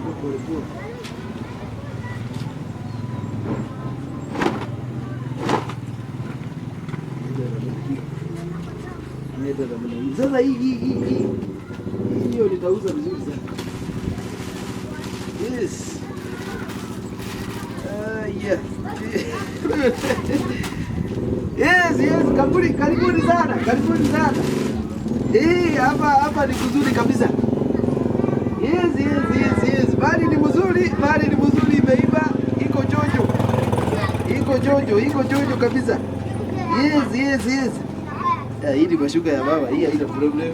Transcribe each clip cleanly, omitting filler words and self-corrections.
Pole pole. Nenda namna hii. Sasa hii hiyo nitauza vizuri sana. Yes. Ah, yeah. Yes, karibuni, karibuni sana, karibuni sana. Eh, hapa ni kuzuri kabisa. Yes. Mali ni mzuri, mali ni mzuri, imeiva, iko jojo. Iko jojo, iko jojo kabisa. Yes. Ah, hii ni mashuka ya baba, hii haina problem.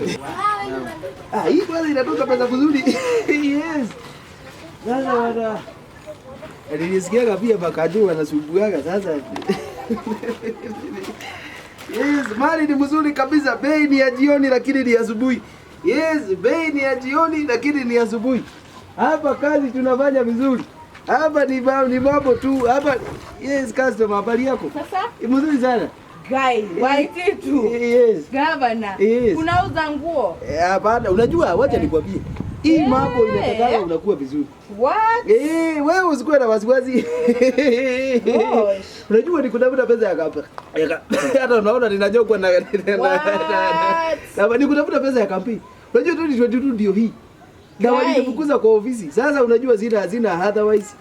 Ah, hii kwanza inatoka pesa mzuri. Yes. Sasa wana nilisikiaga pia makaju wanasumbuaga sasa. Yes, mali ni mzuri kabisa. Bei ni ya jioni lakini ni asubuhi. Yes, bei ni ya jioni lakini ni asubuhi. Hapa kazi tunafanya vizuri. Hapa ni mambo tu. Hapa yes, customer, habari yako? Sasa Mzuri sana. Guy, Waititu. Yes. Governor. Yes. Unauza nguo. Hapana, unajua wacha nikwambie. Hii mambo inatakana unakuwa vizuri. What? Eh, wewe usikuwe na wasiwasi. Gosh. Unajua ni kutafuta pesa ya kampeni. Hata unaona ninanyokwa na What? na ni kutafuta pesa ya kampeni. Unajua 2022 ndio hii. Na Guy. walinifukuza kwa ofisi. Sasa unajua sina otherwise.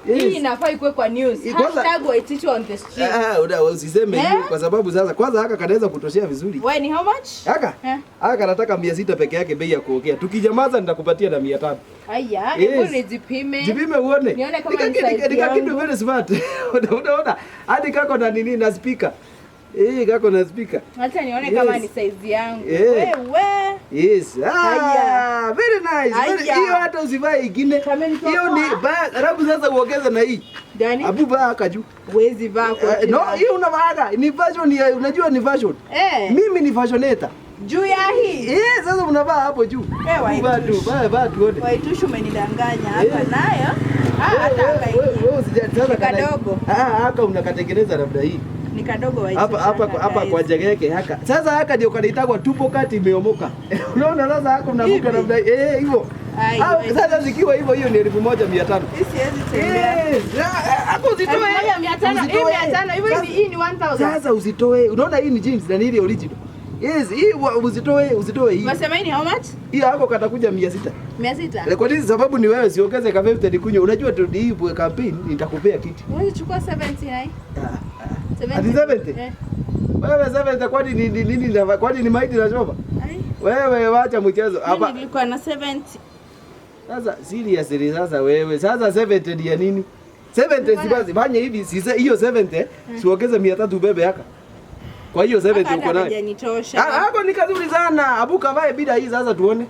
Hii inafaa ikuwe kwa news. Kwanza- Hashtag Waititu on the street. Ah, usiseme Eh? hiyo kwa sababu sasa kwanza haka kanaweza kutoshea vizuri. Wewe ni how much? Haka? Eh. Haka nataka 600 peke yake bei ya kuongea. Tukijamaza nitakupatia na 500. Aya, Yes. hebu nijipime. Jipime uone. Nione kama ni size Nika kitu yangu. very smart. Unaona? Hadi kako na nini na speaker. Eh, kako na speaker. Acha nione Yes. kama ni size yangu. Eh. Wewe. Yes. Ah, Aya. very nice. Aya. Hiyo hata usivae ingine. Kamenitoa. Hiyo ni alafu sasa uongeze na hii. Gani? Abu vaa haka juu. Huwezi vaa koti. No, hiyo unavaaga. Ni fashion ya unajua ni fashion. Eh. Mimi ni fashioneta. Juu ya hii. Eh, sasa unavaa hapo juu. Eh, Abu vaa tu, vaa vaa tuone. Waititu umenidanganya hapa Eh. nayo. Ah, hata Wewe, haka wewe usijali sasa kana- Kadogo. Ah, haka unakatengeneza labda hii. Ni kadogo Waititu. Hapa hapa hapa kwa jegeke haka. Sasa haka ndio kanaitagwa tupo kati imeomoka. Unaona sasa haka unavuka Hivi? labda eh hivyo. Ai, Au wait. sasa zikiwa hivyo hiyo ni 1500. Hii siwezi tembea. Yes. Hapo usitoe. 1500, hii Usitoe. 500, hivyo hii ni 1000. Sasa usitoe. Unaona hii ni jeans na ni ile original. Yes, hii usitoe, usitoe hii. Unasema hii ni how much? Hii hako katakuja 600. 600. Kwa nini? Sababu ni wewe siongeze ka 50 nikunywe. Unajua tu hii campaign nitakupea kiti. Huwezi chukua 70 na hii? Ah. 70. Ati 70? Eh. Wewe 70 kwani ni nini na kwani ni maiti na choma? Ai. Wewe wacha mchezo. Hapa Mimi nilikuwa na 70. sasa seriously sasa wewe sasa 70 ni ya nini? 70 si basi fanya hivi sisa hiyo 70 siongeze 300 ubebe haka. Kwa hiyo 70 uko nayo. Hajanitosha. Ah, Hako ni kazuri sana. Abu kavae bila hii sasa tuone.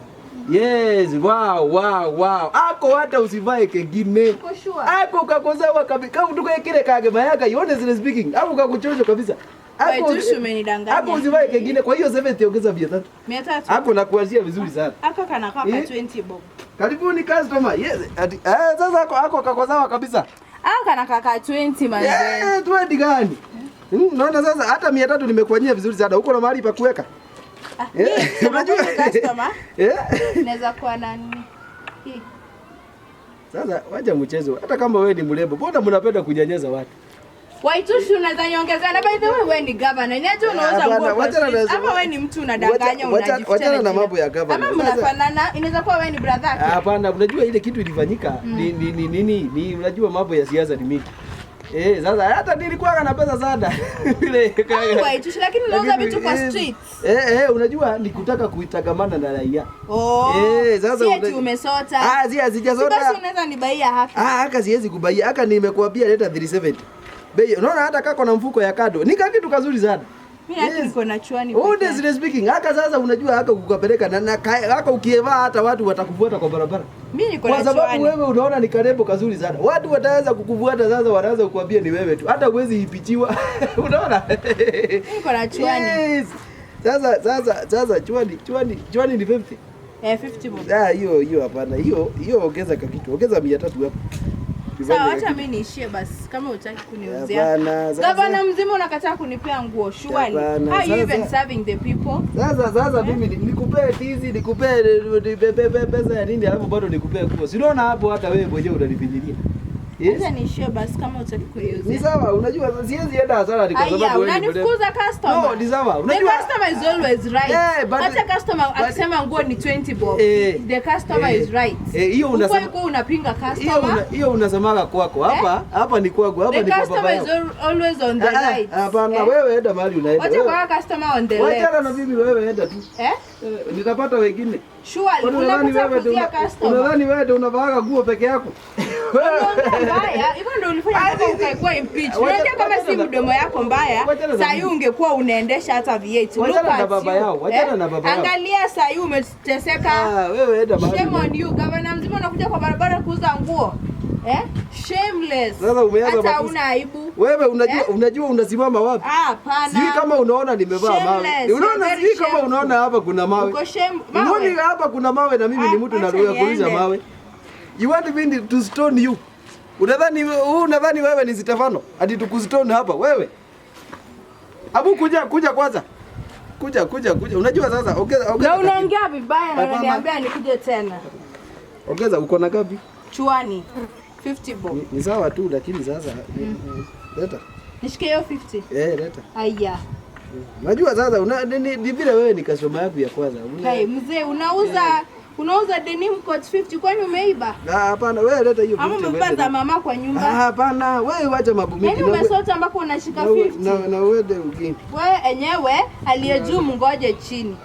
Yes, wow wow wow. Ako hata usivae kengine. Uko sure? Ako kakozawa kabisa. Kama tukekile kage mayaka, honestly speaking, hapo kakuchosha kabisa. Ako Waititu umenidanganya. Ako usivae kengine. Kwa hiyo 70 ongeza 300. 300. Ako nakuachia vizuri sana. Haka kanakaa ka Eh? 20 bob. Karibuni customer. Yes. Ati, sasa ako kakozawa kabisa. Haka kanakaa ka 20 manze. Eh, 20 gani? Naona sasa hata 300 nimekuanyia vizuri sana. Uko na mahali pa kuweka? Ah, Eh, hii, unajua? customer. Eh? Naweza kuwa na nini? Hii. Sasa wacha mchezo. Hata kama wewe ni mrembo, mbona mnapenda kunyanyasa watu? Waititu unaweza niongezea na by the way wewe ni governor. Niaje unauza Hapana, nguo kwa wachana street? na- Ama wewe ni mtu unadanganya unajificha. wachana na jina. mambo ya governor. Ama Sasa- mnafanana, inaweza kuwa wewe ni brother yake. Hapana, unajua ile kitu ilifanyika ni ni ni nini? Ni unajua mambo ya siasa ni mingi. Eh, sasa hata nilikuwa na pesa sana. Ile Ah, Waititu lakini unauza Lakini, vitu kwa eh, street. Eh, unajua ni kutaka kuitagamana na raia. Oh. Eh, sasa si eti umesota. Ah, si Si sijasota. basi unaweza nibaia haka. Ah, haka siwezi kubaia. Haka nimekuambia leta 370. Bei, unaona hata kako na mfuko ya kado. Ni kakitu kazuri sana. Mimi haki Yes. niko na chuani. peke yake. Honestly speaking, haka sasa unajua haka kukapeleka na haka ukievaa hata watu watakufuata kwa barabara. Mimi niko Kwa na sababu chuani. wewe unaona ni karembo kazuri sana. Watu wataanza kukufuata sasa, wanaanza kukuambia ni wewe tu. Hata huwezi ipichiwa. Unaona? Mimi niko na chuani. Yes. Sasa chuani ni 50. Eh, 50 bob. Ah, hiyo hiyo hapana. Hiyo hiyo ongeza kakitu. Ongeza 300 hapo. Ukifanya Sawa, acha kitu. mimi niishie basi kama hutaki kuniuzia. Hapana, sasa- Gavana mzima unakataa kunipea nguo surely. Hapana, How you even sasa- serving the people? Sasa mimi nikupee tizi, nikupee pesa ya nini alafu bado nikupee nguo. Si unaona hapo hata wewe mwenyewe unanifinyilia. Yes. Acha niishie basi kama hutaki Ni kuniuzia. sawa, unajua siwezi enda hasara ni kwa Aya, sababu wewe ni mrefu. unanifukuza customer. No, ni sawa. The Unajua customer is always right. Eh, Hata customer akisema nguo ni 20 bob. The customer is right. Hiyo unasema Uko unapinga hiyo customer. hiyo unasemaga kwako. Hapa hapa ni kwako, hapa The ni kwa baba customer is yako. always on the right. Hapana, wewe enda mahali unaenda. Wacha Wewe- kwa customer on the left. Wachana na mimi, wewe enda tu. Eh? Nitapata wengine. Surely Kwani unadhani unapata wewe ndio kuzia customer. unadhani wewe ndio unavaaga nguo peke yako? Unaongea mbaya, hivyo ndio ulifanya Ah, mpaka ukaikuwa impeach. Unajua kama wachana si mdomo yako mbaya, wachana na saa hii ungekuwa unaendesha hata V8. Look Wachana na at baba you. yao, wachana Eh? na baba yao. Angalia saa hii umeteseka. Ah, wewe enda mahali. Shame on you. Gavana mzima unakuja kwa barabara kuuza nguo. Eh? Shameless. Sasa umeanza Hata matusi. huna aibu. Wewe unajua Eh? unajua unasimama wapi? Ah, hapana. Sijui kama unaona nimevaa mawe. Shameless. Unaona You're very sijui kama shameful. unaona hapa kuna mawe. Uko shame. Mawe. Unaoni hapa kuna mawe na mimi ni Ah, mtu acha narudia kuuliza niende. mawe. You want me to stone you? Unadhani wewe ni Stefano? Ati tukustone hapa wewe? Abu kuja kuja kwanza. Kuja kuja kuja. Unajua sasa ongeza ongeza. Na unaongea vibaya na Hapana. unaniambia nikuje tena. Ongeza uko na ngapi? Chuani. 50 bob. Ni sawa tu lakini sasa leta. Nishike hiyo 50. Eh, leta. Aya. Unajua sasa ni vile wewe ni customer yangu ya kwanza. Hey, mzee unauza denim coat 50 kwani umeiba? Ah, hapana wewe leta hiyo Ama 50 umebeba uende za na- mama kwa nyumba? Ah, hapana wewe wacha mambo mingi. Yaani Na umesota mpaka unashika 50. Na uende ugini. Wewe enyewe aliye juu mngoje chini.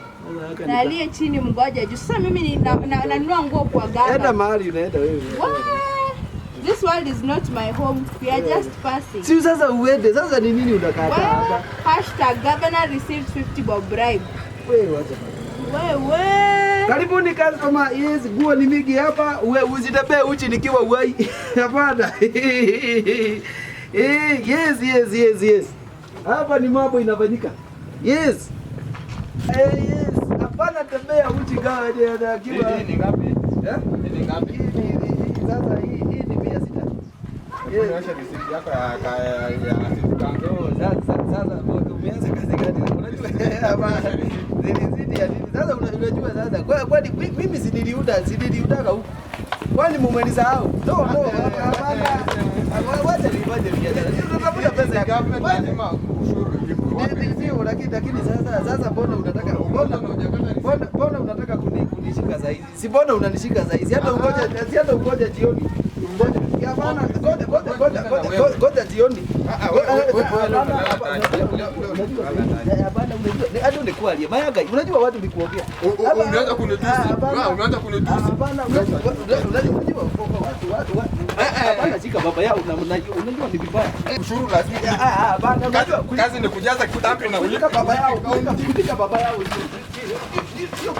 Na aliye chini mngoje juu. Sasa mimi nanunua nguo kwa Enda gava. mahali unaenda wewe. What? This world is not my home. We are just passing. Si sasa uende. Sasa ni nini unakataa hapa? Well, hashtag governor received 50 bob bribe. Wewe wacha mambo. Wewe. Karibuni customer. Yes, nguo ni mingi hapa. Uwe usitembee uchi nikiwa uhai. Hapana. Eh, yes yes yes yes. Hapa ni mambo inafanyika. Yes. Eh, yes. Hapana tembea uchi kama ni akiwa. Hii ni ngapi? Eh? Hii ni ngapi? Hii sasa hii ni 600. Yes. Nionyeshe receipt yako ya city council. Oh, sasa umeanza kazi gani? Unajua hapana. Zilizidi ya nini? Sasa unajua sasa. Kwani mimi si niliudaga huku. Kwani mumenisahau? No, no, hapana. Wacha nifanye biashara. Tunatafuta pesa ya Government lazima ushuru ilipwe. Wapi Ndio, lakini sasa mbona unataka mbona unataka kunishika saa hizi? Si mbona unanishika saa hizi? Hata ungoja si hata ungoja jioni. Ngoja. Hapana, ngoja jioni. Hapana, unajua hata nikualie. Mayaga, unajua watu ni kuongea. Umeanza kunitusi. Umeanza kunitusi. Hapana, unajua watu hapana, shika baba yao unajua ni vibaya. Ushuru lazima. Hapana, unajua Kazi ni kujaza kitambi na kulika baba yao, kulika baba yao. Sio